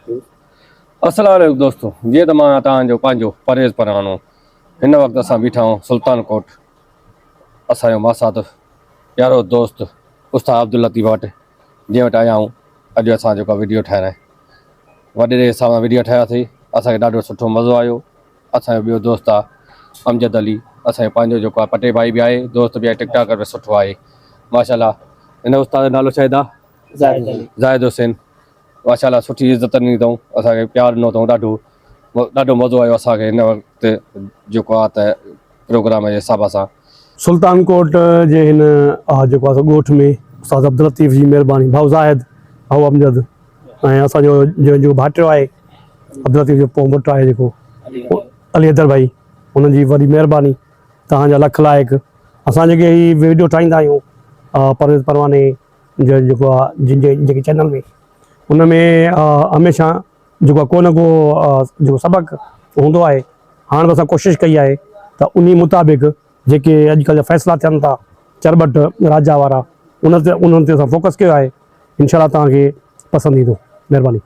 السلام عليڪم دوستو جيئن ته مان توهان جو پنهنجو پرويز پروانو هن وقت اسان بيٺا آهيون سلطان ڪوٽ اسان جو ماسات پيارو دوست استاد عبداللطيف وٽ جنهن وٽ آيا آهيون اڄ اسان جيڪو وڊيو ٺاهرائي وڏيري حساب سان وڊيو ٺاهياسي اسان کي ڏاڍو سٺو مزو آيو اسان جو ٻيو دوست آ امجد علي اسان جو پنهنجو جيڪو آ پٽي ڀائي به آهي دوست به آهي ٽڪ ٽاڪر به سٺو آهي ماشاءالله هن استاد جو نالو شايد آ زاهد حسين ماشاء الله سٺي عزت ڏني اٿئون اسان کي پيار ڏنو اٿئون ڏاڍو ڏاڍو مزو آيو اسان کي هن وقت جيڪو آ ته پروگرام جي حساب سان. سلطان ڪوٽ جي هن جيڪو آ سو ڳوٺ ۾ استاد عبداللطيف جي مهرباني ڀائو زاهد ڀائو امجد ۽ اسان جو جيڪو ڀائٽيو آهي عبداللطيف جو پوء پٽ آهي جيڪو علي حيدر ڀائي انهن جي وڏي مهرباني توهان جا لک لائق اسان جيڪي هي ويڊيو ٺاهيندا آهيون پرويز پرواني جو جيڪو آ جن جي جيڪي چينل ۾ ان ۾ هميشه جيڪو آ ڪو نه ڪو جيڪو سبق هوندو آهي هاڻ به اسان ڪوشش ڪئي آهي ته انهي مطابق جيڪي اڄڪلهه جا فيصلا ٿين ٿا چرٻٽ راجا وارا ان تي انهن تي اسان فوڪس ڪيو آهي انشاء الله توهان کي پسند ايندو مهرباني.